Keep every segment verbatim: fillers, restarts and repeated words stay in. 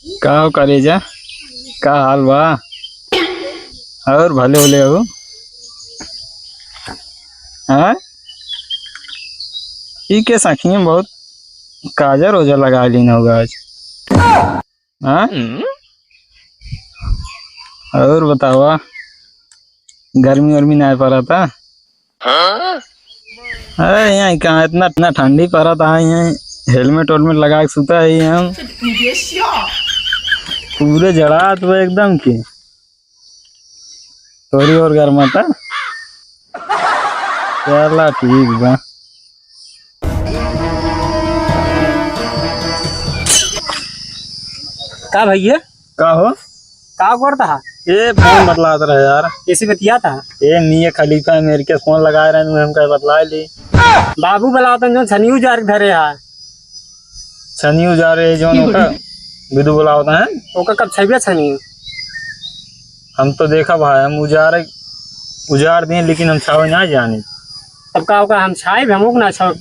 का हो करेजा, का हाल बा? और भले होले हो? हाँ, ई के सखी में बहुत काजर ओजर लगा लीन होगा आज। हाँ, और बतावा, गर्मी वर्मी ना पड़ा था? अरे यहाँ कहाँ इतना, इतना ठंडी पड़त है, यहाँ हेलमेट वेलमेट लगा के सुता है हम। पूरे जड़ात बा एकदम के। तोरी और गरमाता। चला ठीक बा। का भैया? का हो? का करता है? ए, फोन बतलात रहे यार। कैसे बतियात है? ए, मियाँ खलीफा अमेरिका फोन लगाए रहे, हमका बतला ली। बाबू बुलावत हैं, जो छनियू जार के धरे है। छनियू जार है, जो ओका विदु बुलावत हैं। ओका कब छइबे छनियू? हम तो देखा भाई, हम उजारे, उजार दिए, लेकिन हम छावे ना जानी। तब का ओका हम छाइब, हम ओका ना छाव,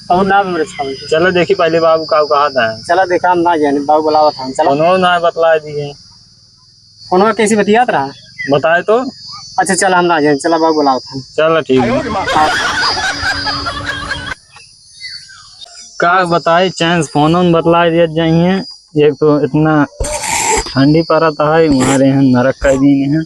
कौन ना हमरे छावे। चला देखी पहले बाबू का कहा था। चला देखा, हम ना जानी, बाबू बुलावत हैं, चला। फोनो ना बतला दिए। फोनवा कैसे बतियात रहा? बताए तो। अच्छा, चला, हम ना जानी, चला, बाबू बुलावत हैं। चला, ठीक है। हाँ। का बताए, चैन से फोनो में बतला दिया जाइए। एक तो इतना ठंडी पड़त है, वहाँ रहे हैं, नरक का दिन है।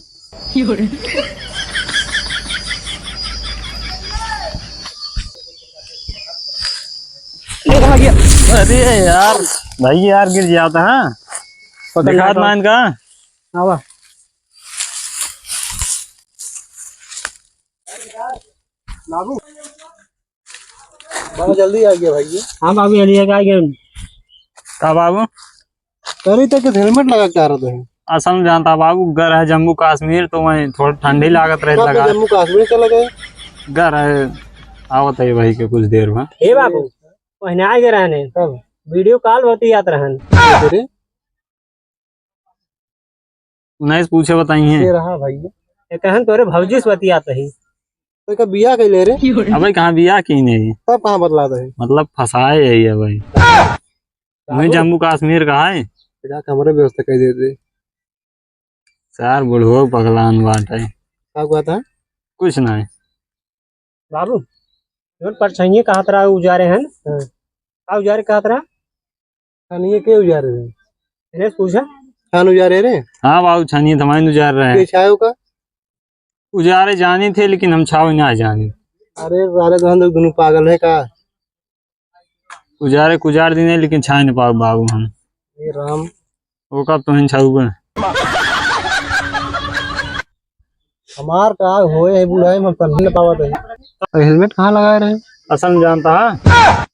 अरे यार, भाई यार गिर जाता है। पकड़ दिखात लेता। मान का? आवा। बाबू। बड़ा जल्दी आ गया भाई ये। हाँ बाबू, जल्दी आ गया। का बाबू? करी तक हेलमेट लगा के आ रहे हैं। असल में जानता बाबू, घर है जम्मू कश्मीर, तो वहीं थोड़ा ठंडी लागत रहे, कब लगा। जम्मू कश्मीर चला गए? घर है, आवत है भाई के कुछ देर में। हे बाबू, पहने आ गए रहने। कब? वीडियो कॉल बतियात रहन। अरे? उन्नीस पूछे बताई हैं। ये रहा भाई। ये कहन तोरे भौजी से बतियात रही। तो का बिया कैले रे? अबे कहाँ बिया की नहीं? तब कहाँ बतलात है? मतलब फंसाए है ये भाई। बाबू। मैं जम्मू कश्मीर का है। जाके हमरे व्यवस्था कर देते। सार बुढ़वा पगलान बाटे। का कहता है? कुछ नहीं। बाबू, जोन परछाइये कहत रहा उजारे हैं। हाँ। का उजारे कहत रहा? छानिए के उजारे रहे? इन्हें पूछा? छान उजारे रे? हाँ बाबू, छानिए थमाइन उजार रहे हैं। के छायो का? उजारे जानी थे, लेकिन हम छाव ना जानी। अरे सारे तो हम लोग दोनों पागल है का? उजारे कुजार दिन है, लेकिन छाए न पाओ बाबू हम। हे राम। वो कब तुहिन छाऊबे? हमार का होए है बुढ़ाई में, हम समझ न पावत है। और हेलमेट कहाँ लगाए रहे? असल में जानता है,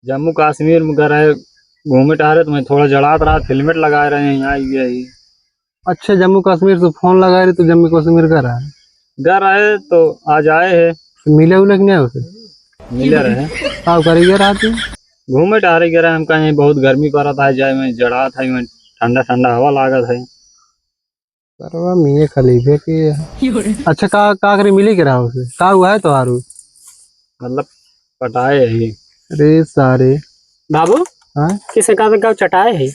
जम्मू कश्मीर में गए रहे, घूमे टहरे, तो मैं थोड़ा जड़ात रहा, हेलमेट लगाए रहे हैं, यहाँ आई गया ही। अच्छा, जम्मू कश्मीर से फोन लगाए रहे तो जम्मू कश्मीर का रहा? घर आए तो आज आए है। तो मिले उले कि नहीं उसे? मिले रहे। का करे गया रहा तू? घूमे टहरे गया रहे, हम कहें बहुत गर्मी पड़त है, जाए में जड़ात है, में ठंडा ठंडा हवा लागत है। सरवा मियाँ खलीफे के है। अच्छा, का, का करे मिले के रहा उसे? का हुआ है तोहारू? मतलब पटाए है ये। अरे सारे। बाबू, हाँ? किसे का, का चटाए है?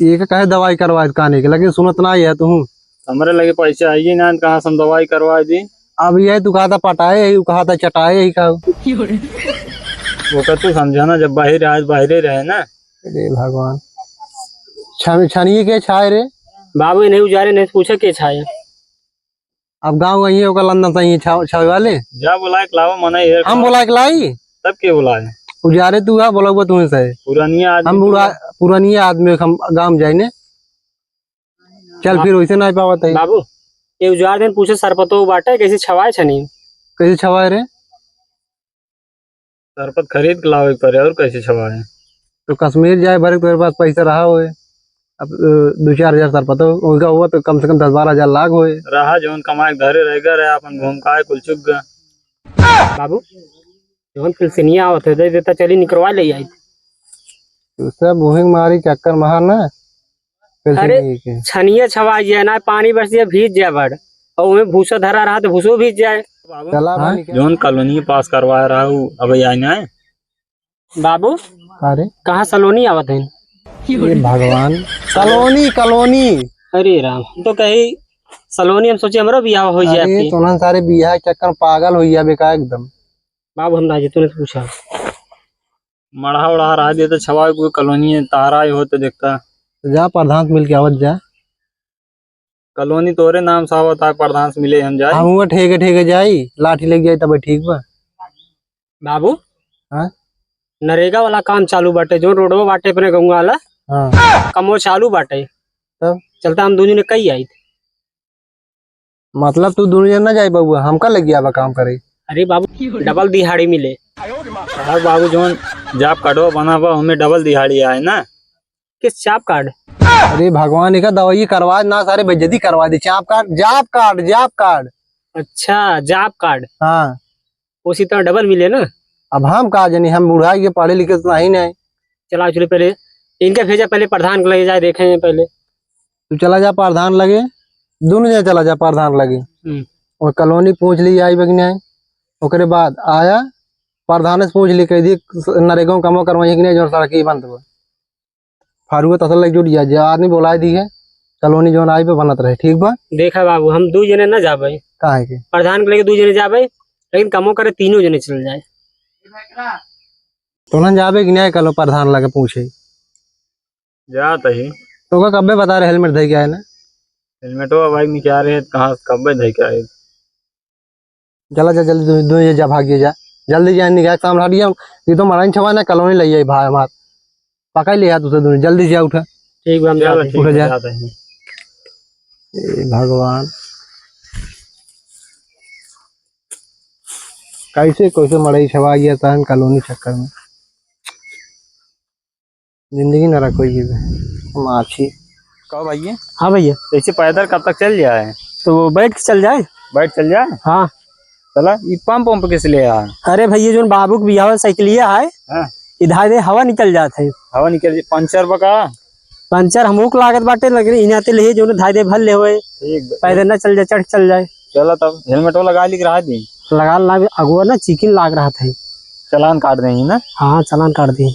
ये का कहे दवाई करवाए काने के, लेकिन सुनत ना है तू। हमरे लगे पैसा है ही ना, कहाँ से हम दवाई करवा दी? अब ये तू कहा था पटाए है, कहा था चटाए है का? वो का तू समझा ना, जब बाहर आज बाहरे रहे ना। अरे भगवान। छान-, छानिए के छाए रे? बाबू, इन्हें उजारे नहीं पूछे के छाए। अब गाँव गई है, ओकर लंदन से ही छाव-, छावे वाले। जा बुलाए के लावा, मना ये हम बुलाए के लाई? तब के बुलाए? उजारे तू है, बोलबो तू से। पुरानिया आदमी हम बुढ़ा, तू। पुरानिया आदमी हम गाँव जाइने। चल फिर वैसे ना पावत है। बाबू, ये उजार दिन पूछे सरपतो बाटे, कैसे छवाए छनी? कैसे छवाए रे? सरपत खरीद के लावे के पड़े, और कैसे छवाए? तो कश्मीर जाए भरे, तोरे पास पैसा रहा होए, अब, अ, दो चार हजार सरपत हो, उनका हुआ तो कम से कम दस बारह हजार लाग होए। रहा जौन कमाए के धरे रहेगा, रहे अपन घूम के आए, कुल चुग गा। बाबू, जौन फिलसिनिया आवत है, दे देता, चली निकरवा ले आई। तू सब उहें मारी चक्कर मार ना। अरे, छनिया छवा जाए ना, पानी बरस जाए, भीज जाए बड़, और उहें भूसा धरा रहा तो भूसो भीज जाए। चला हाँ? भाई, जौन कॉलोनी पास करवा रहा हूँ, अब आई ना। बाबू, अरे कहाँ सलोनी आवत है? हे भगवान, कॉलोनी, कॉलोनी। अरे राम, हम तो कही सलोनी, हम सोचे हमरो बियाह होइ जाए अरे, आपके। तोहन सारे बियाह के चक्कर में पागल होइ जाबे का एकदम। बाबू, हम ना जे तूने पूछा। मड़हा उड़हा रहा दे तो छवा कोई कॉलोनी है, तारा ही हो तो देखता। तो जा प्रधान से मिल के आवत जा। कॉलोनी तोरे नाम से आवत है, प्रधान से मिले हम जाए। हम हुआ ठेके ठेके जाई, लाठी लग जाई तब ठीक बा। बाबू, हाँ? नरेगा वाला काम चालू बाटे, जो रोडवा बाटे अपने गौवा वाला, हाँ। कमो चालू बाटे। तब? चलता हम दोनों ने कही आई। मतलब तू दोनों जन ना जाई बबुआ, हमका लग गया बा काम करे। अरे बाबू, डबल दिहाड़ी मिले। अरे बाबू, जोन जॉब कार्डवा बना बा, हमें डबल दिहाड़ी आए ना। किस जॉब कार्ड? अरे भगवान, एका दवाई करवा ना, सारे बेइज्जती करवा दे। Job card, job card, job card. अच्छा, जॉब कार्ड। हाँ। उसी तरह डबल मिले ना। अब हम का जानी, हम बुढ़ाई के पढ़े लिखे तो नहीं, नहीं। चला, चलो पहले इनके भेजा, पहले प्रधान के लगे जाए, देखे हैं पहले। तू चला जा प्रधान लगे, दोनों जने चला जा प्रधान लगे। हम्म। और कॉलोनी पूछ ली आई बा कि नहीं। ओकरे बाद आया प्रधान से पूछ ली, कह दी नरेगा में कमो करवाई कि नहीं, जो सड़क ही बंद बा। फारूक तसल लग जुट गया, जे आदमी बोलाए दी है, कॉलोनी जोन आई पे बनत रहे, ठीक बा? देखा बाबू, हम दू जने ना जाबे। काहे के? प्रधान के लेके दू जने जाबे, लेकिन कमो करे तीनों जने चल जाए। तोहन जाबे कि नहीं कलो प्रधान लगे पूछे? जात ही। तो का कब्बे बता रहे हेलमेट धइ के आए ना? हेलमेटवा भाई निकाल रहे, कहाँ से कब्बे धइ के आए? चला जा, जल्दी, दो, दो, ये जा, भाग, ये जा। जल्दी जा, निकाल, काम हट गया। ये तो मराइन छवा ना, कॉलोनी ले आई भाई हमार। पकड़ लिया तुझे दोनों, जल्दी जा, उठा। ठीक बा, हम चलो, जाते हैं। ठीक उठा है, जा। जाते हैं। ए भगवान। कैसे, कैसे मराइन छवा गया तहन कॉलोनी चक्कर में। जिंदगी ना रखो ये भी। हम आछी। कहो भैया। हाँ भैया। ऐसे पैदल कब तक चल जाए? तो वो बैठ के चल जाए। बैठ चल जाए? हाँ। चला, ई पंप, पंप किस ले आ? अरे भैया, जोन बाबू के बियाह साइकिलिया है, हाँ। ई धाय दे हवा निकल जात है। हवा निकल जाए, पंचर बका? पंचर हमहू के लागत बाटे, लेकिन इन्हाते ले जोन धाय दे भर ले होए। ठीक बा। पैदल ना चल जाए, चढ़ के चल जाए। चला तब, हेलमेटवा लगा ली के रहा दी। लगा ला, अगुआ ना चिकिन लाग रहा था। चालान काट देंगे ना? हाँ, चालान काट देंगे।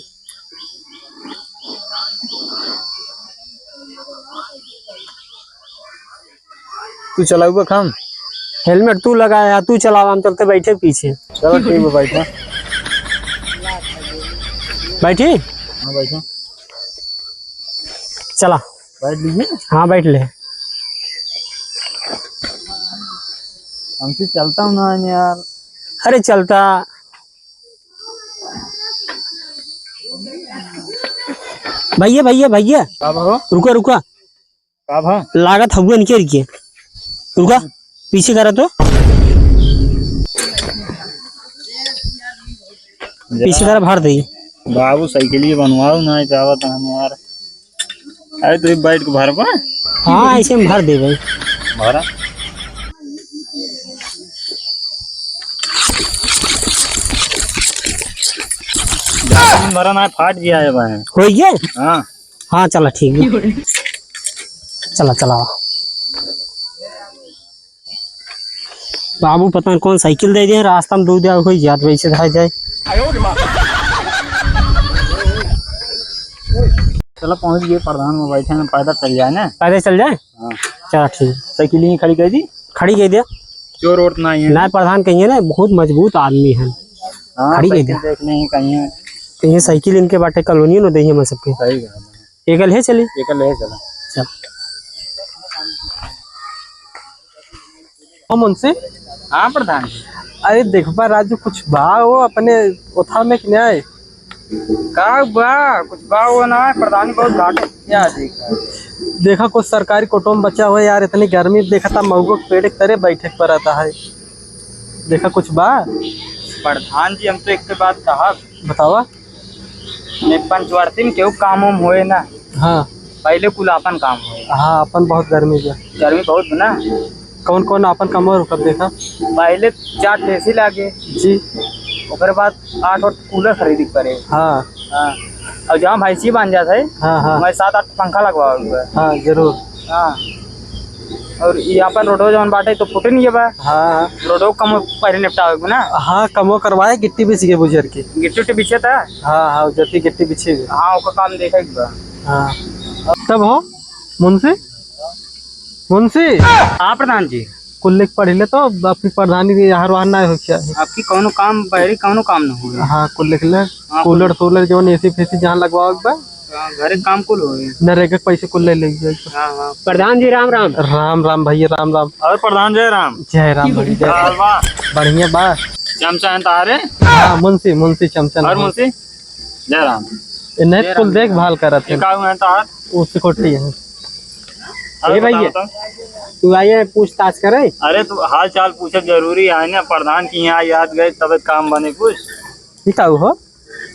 तू चलाऊ बा काम? हेलमेट तू लगाया, तू चलावा, हम चलते बैठे पीछे। चलो ठीक बा, बैठा। बैठी? हाँ, बैठा। चला। बैठ लीजिए। हाँ, बैठ ले। हमसे चलता हूँ ना यार। अरे चलता। भैया, भैया, भैया। का भा? रुका, रुका। का भा? लागत हउए निकल के। रुका, पीछे करा तो। पीछे करा, भर दे। बाबू, साइकिल ही बनवाओ ना, जावत हम यार। अरे, तू बैठ के भरबा? हाँ, ऐसे में भर दे भाई। भरा। भरा ना, फाट गया है भाई। हो गया? हाँ। हाँ, चला, ठीक है। चला, चला। बाबू पता नहीं कौन साइकिल दे दिए, रास्ता में दो दिया, कोई याद वैसे धाय जाए। चला, पहुँच गए प्रधान में बैठे हैं, पैदल चल जाए ना। पैदल चल जाए? हाँ। चला, ठीक। साइकिल यहीं खड़ी कर दी। खड़ी कर दिया। चोर वोर ना आई है। ना, प्रधान कहिए ना, बहुत मजबूत आदमी है। हाँ, खड़ी कर साइकिल दिया। देख नहीं कहीं है। तो ये साइकिल इनके बाटे, कॉलोनी में दे है, मैं सबके। सही बात है। एकल है चली? एकल है चला। चल। ओ मुंशी। हाँ प्रधान। अरे देखबा राजू, कुछ बा वो अपने ओथा में कि नहीं? का बा? कुछ बा वो ना, प्रधान बहुत घाटे क्या देखा? देखा कुछ सरकारी कोटो में बचा हुआ यार, इतनी गर्मी देखा था, मऊगो के पेड़ के तरे बैठे के पड़ता है। देखा कुछ बा? प्रधान जी, हम तो एक बात कहा। बतावा। ने पंचवर्ती में केहू काम उम होए ना, हाँ। पहले कुल आपन काम होए। हाँ, आपन बहुत गर्मी बा। गर्मी बहुत बा ना। कौन कौन आपन काम और कर देखा? पहले चार ठे एसी लागे। जी। ओकरे बाद आठ आठ कूलर खरीदे के पड़े। हाँ। हाँ। और जहाँ भैंसी बांध जात है, हाँ, हाँ। वहाँ सात आठ पंखा लगवावे के बा। हाँ, जरूर। हाँ। और ये आपन रोडो जौन बाटे तो फुटे नहीं बा। हाँ। रोडो कम पहले निपटावे के ना। हाँ, कमो करवाए, गिट्टी बिछ गए बुझर की। गिट्टी उट्टी बिछे था? हाँ, हाँ, उजर की गिट्टी बिछे गए। हाँ, ओकर काम देखे के बा। हाँ। तब हो मुंशी, मुंशी। हाँ प्रधान जी। कुल लिख पढ़ ले तो, आपकी प्रधानी भी यहाँ वहाँ ना हो क्या है? आपकी कौनो काम, बहरी कौनो काम न होए। हाँ, कुल लिख ले। हाँ, कूलर कुल। सूलर जौन एसी फेसी जहाँ लगवावे के बा। हाँ, घरे काम कुल होए। नरेगा के पैसे कुल ले लेंगे। हाँ, हाँ। प्रधान जी, राम राम। राम राम भैया, राम राम। और प्रधान जय राम। जय राम भैया, जय का हाल राम। बा? बढ़िया बा। चमचा है तारे? हाँ, मुंशी, मुंशी चमचा और ना। मुंशी? जय राम। ए, नहीं, जय कुल राम, जय राम। देखभाल करत ये है। का हुआ है तार? वो सिक्योरिटी है। अरे ए भैया, बताओ तो। तू आइए पूछताछ करे। अरे, तू हाल चाल पूछब जरूरी है ना, प्रधान की यहाँ याद गए तब काम बने कुछ। ये का हो?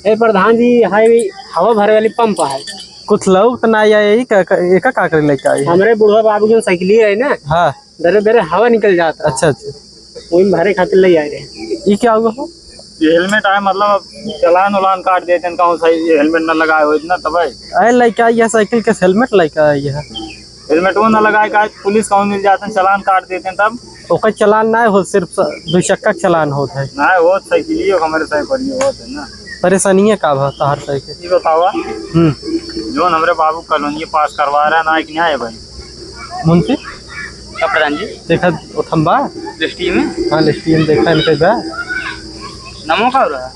ए प्रधान जी, हाई हवा भरे वाली पंप है। कुछ लोग तो ना आया, यही का, का, एका का करे लेके आई है? हमरे बुढ़वा बाबू की साइकिल है ना, हाँ। दरे दरे हवा निकल जाता। अच्छा, अच्छा। वही भरे खातिर ले आए रहे। ये क्या हुआ हो? ये हेलमेट आए, मतलब, अब चालान उलान काट देते हैं, कहूँ सही हेलमेट ना लगाए हो इतना तब है। अरे, लेके आई है साइकिल के, हेलमेट लेके आई है। हेलमेट वो ना लगाए का, पुलिस कहूँ मिल जाते हैं, चालान काट देते हैं तब। ओकर चालान ना हो, सिर्फ स-, दो चक्का के चालान होत है। ना हो, साइकिलियो हमारे साइकिलियो होत है ना। परेशानियाँ का बा तहार साइकिल? ये बतावा, हम्म। जौन हमरे बाबू कॉलोनी पास करवा रहा ना, कि नहीं है भाई? मुंशी? का प्रधान जी? देखा, ओथम बा? लिस्टी में? हाँ, लिस्टी में देखा, इनके बा। नमो का हो रहा?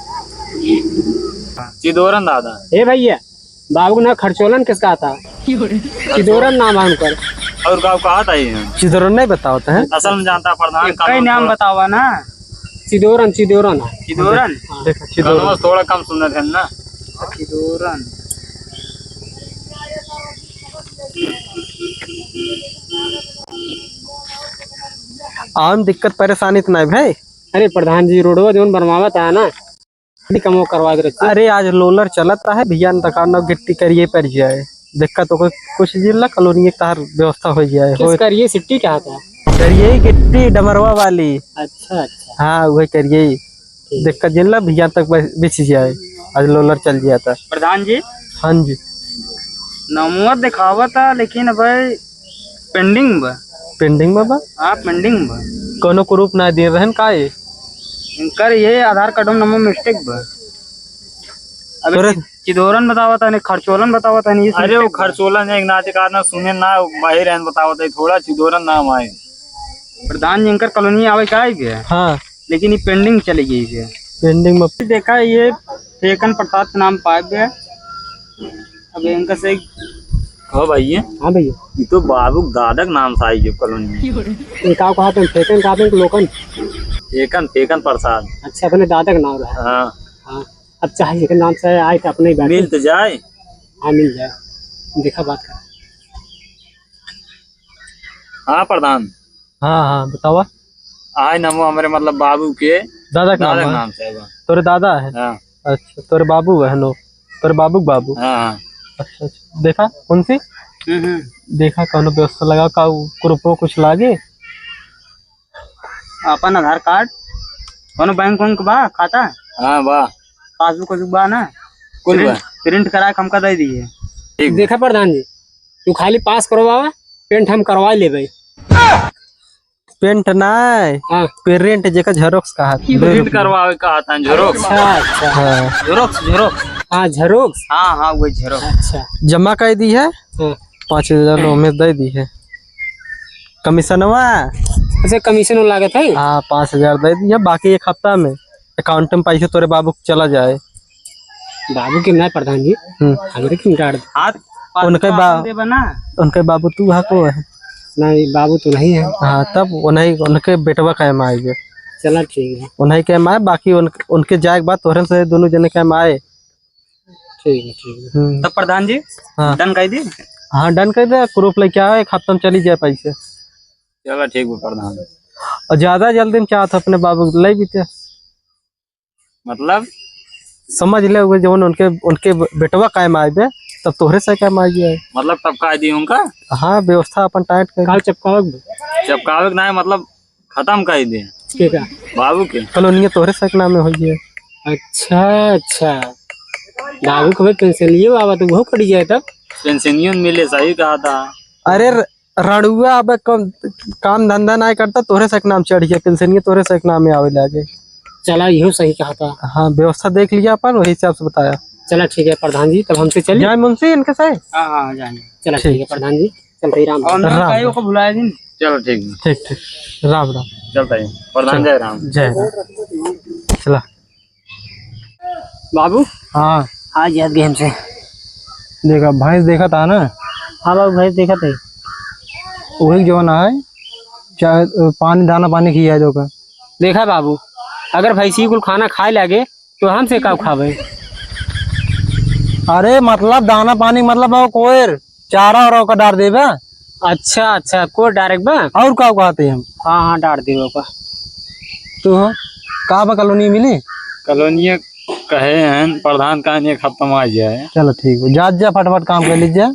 चिदोरन दादा। ए भैया, बाबू ना खर्चोलन किसका आता? चिदोरन नाम है उनकर। और गाँव कहाँ था ये? चिदोरन नहीं बतावत है। असल में जानता प्रधान एक का कई नाम नाम थोड़ा बतावा ना। चिदोरन, चिदोरन। चिदोरन? हाँ। देखा, चिदोरन। गानवा थोड़ा कम सुनत है ना। चिदोरन। आम दिक्कत परेशानी तो नहीं भाई। अरे प्रधान जी, रोडवा जौन बनवावत है ना, कमो करवा दे रहे। अरे, आज लोलर चलत है, भैया ने दुकान में गिट्टी करिए पड़ जाए। दिक्कत हो कोई कुछ जिला कॉलोनी एक तार व्यवस्था हो जाए। किस होए। करिए सिट्टी क्या था? करिए गिट्टी डमरवा वाली। अच्छा, अच्छा। हाँ, वही करिए। ठीक। दिक्कत जिला भैया तक बस बिछ जाए, आज लोलर चल जाता। प्रधान जी। हाँ जी। नमवा दिखावा था, लेकिन भाई पेंडिंग बा। पेंडिंग में बा? हाँ, पेंडिंग बा। कोनो प्रूफ ना दे रहन का ये? इनकर ये आधार कार्ड में नंबर मिस्टेक बा। अबे तोरे चि-, चिदोरन बतावा था, नहीं खर्चोलन बतावा था, नहीं अरे वो सिस्टेम बा। खर्चोलन एक नाते का ना सुने ना, बाहर रहन बतावा था, थोड़ा चिदोरन नाम आए। प्रधान जी, इनकर कॉलोनी आवे का आई गया? हाँ। लेकिन ये पेंडिंग चली गई है। पेंडिंग में देखा, ये फेकन प्रसाद के नाम पाए गया। अब इनका से हो भैया। हाँ भैया। ये तो बाबू दादा के नाम से आई है कॉलोनी। ये का कहा तुम, फेकन कहा तुम लोकन? फेकन, फेकन प्रसाद। अच्छा, अपने दादा का नाम रहा। हाँ। हाँ, अब चाहे जेकर नाम से आए तो अपने ही बात मिल है। तो जाए। हाँ, मिल जाए, देखा बात कर। हाँ प्रधान। हाँ, हाँ, बतावा। आए नमो हमरे मतलब बाबू के दादा के दादा नाम के है? नाम से बा। तोरे दादा है? हाँ। अच्छा, तोरे बाबू है नो? तोरे बाबू के बाबू? हाँ, हाँ। अच्छा, अच्छा। देखा, कौन सी? हम्म, हम्म। देखा, कौनो व्यवस्था लगा का, उ ग्रुपो कुछ लागे? अपन आधार कार्ड, कौनो बैंक वैंक बा खाता? हाँ, बा। पासबुक वासबुक बा ना? कुल बा। प्रिंट, प्रिंट करा के हमका दे दिए। ठीक बा। देखा प्रधान जी, तू खाली पास करवावा, प्रिंट हम करवा लेबे। प्रिंट ना, हाँ। प्रिंट जेका झेरोक्स कहा था। प्रिंट करवावे कहा था, झेरोक्स। अच्छा, अच्छा। हाँ। Xerox, xerox. हाँ, झेरोक्स। हाँ, हाँ, वही झेरोक्स। अच्छा। जमा कर दी है, हाँ। पाँच हजार में दे दी है। कमीशनवा? अच्छा, कमीशन लागत है? हाँ, पाँच हजार दे दी है, बाकी एक हफ्ता में अकाउंट में पैसे तोरे बाबू के चला जाए। बाबू के ना प्रधान जी, हम्म। हमरे के निकाल दे। हाथ पाँच उनके सौ बा-, देबा ना? उनके बाबू तू हा को है? नहीं, बाबू तो नहीं है। हाँ, तब उन्हीं, उनके बेटवा का एम आई है। चला ठीक है। उन्हीं के एम आई, बाकी उन-, उनके जाए के बाद तोहरे से दोनों जने के एम आई। ठीक है, ठीक है। हम्म। तब प्रधान जी, हाँ। डन कर दी? हाँ, डन कर दे, प्रूफ लेके आओ, एक हफ्ता में चली जाए पैसे। चला ठीक बा प्रधान। और ज्यादा जल्दी में चाहत अपने बाबू के ले बीते। मतलब? समझ ले, वो जवन उनके, उनके बेटवा कायम आइबे, तब तोहरे से कायम आइबे। मतलब टपका दी उनका? हाँ, व्यवस्था अपन टाइट कर। काल चपकावक बे? चपकावक ना है, मतलब खत्म कर दे। के का? बाबू के। कॉलोनिया तोहरे से एक नाम में हो गया। अच्छा, अच्छा। बाबू के भाई पेंशनियो आवा तो वो कट जाए तब। पेंशनियो मिले, सही कहा था। अरे र-, रड़ुआ अब कम, काम धंधा ना करता, तोहरे से एक नाम चढ़ गया, पेंशनिया तोहरे से एक नाम में आवे लागे। चला, इहो सही कहा था। हाँ, व्यवस्था देख लिया अपन, वही हिसाब से बताया। चला ठीक है प्रधान जी, तब हमसे चलिए। जाए मुंशी इनके से? हाँ, हाँ, जाएंगे। चला ठीक। ठीक है प्रधान जी, चलते ही राम राम। और ना राम कहीं राम। को भुलाया जी। चलो ठीक है। ठीक, ठीक। राम राम। चलता है। प्रधान चल। जय राम। जय राम। चला। बाबू। हाँ। आज याद गए हमसे। देखा, भैंस देखा था ना? हाँ बाबू, भैंस देखा था। वही जवन है, चाहे, अ, पानी, दाना पानी खिया दो का। देखा बाबू, अगर भैंसी कुल खाना खाए लागे, तो हमसे का खावे? अरे, मतलब, दाना पानी, मतलब, वो कोयर, चारा और ओका डार देबा। अच्छा, अच्छा, कोयर डारेक बा? और का कहते हम? हाँ, हाँ, डार देबा ओका। तो हो, का बा कॉलोनी मिली? कॉलोनी कहे हैं प्रधान का एक हफ्ता में आ जाए। चलो ठीक है, जा, जा, फटाफट काम कर लीजिए।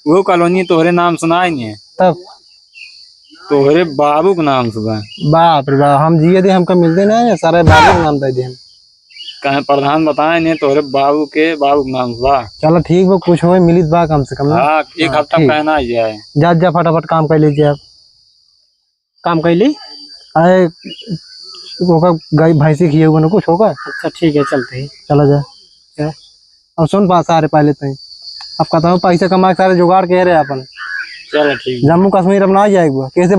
वो कॉलोनी तोहरे नाम सुनाए नहीं है। तब? तोहरे बाबू के नाम से बा। बाप रे बाप, हम जिए दे, हमका मिलते नहीं है, सारे बाबू के नाम दे दे हम। कहे प्रधान बताए नहीं, तोहरे बाबू के, बाबू के नाम से बा। चलो ठीक बा, कुछ होए मिलित बा कम से कम ना। हाँ, एक हाँ, हफ्ता ठीक। पहना ही जाए। जा, जा, फटाफट काम कर लीजिए आप। काम कैली? अरे, ओकर गाय भैंसी खिए हुए न कुछ होगा। अच्छा, ठीक है, चलते ही। चला जा। क्या? अब सुन बात सारे पहले तो ही। अब कहता हूँ पैसा कमा के सारे जुगाड़ के रहे अपन। चलो, ठीक। जम्मू कश्मीर अपना आ जाएगा। कैसे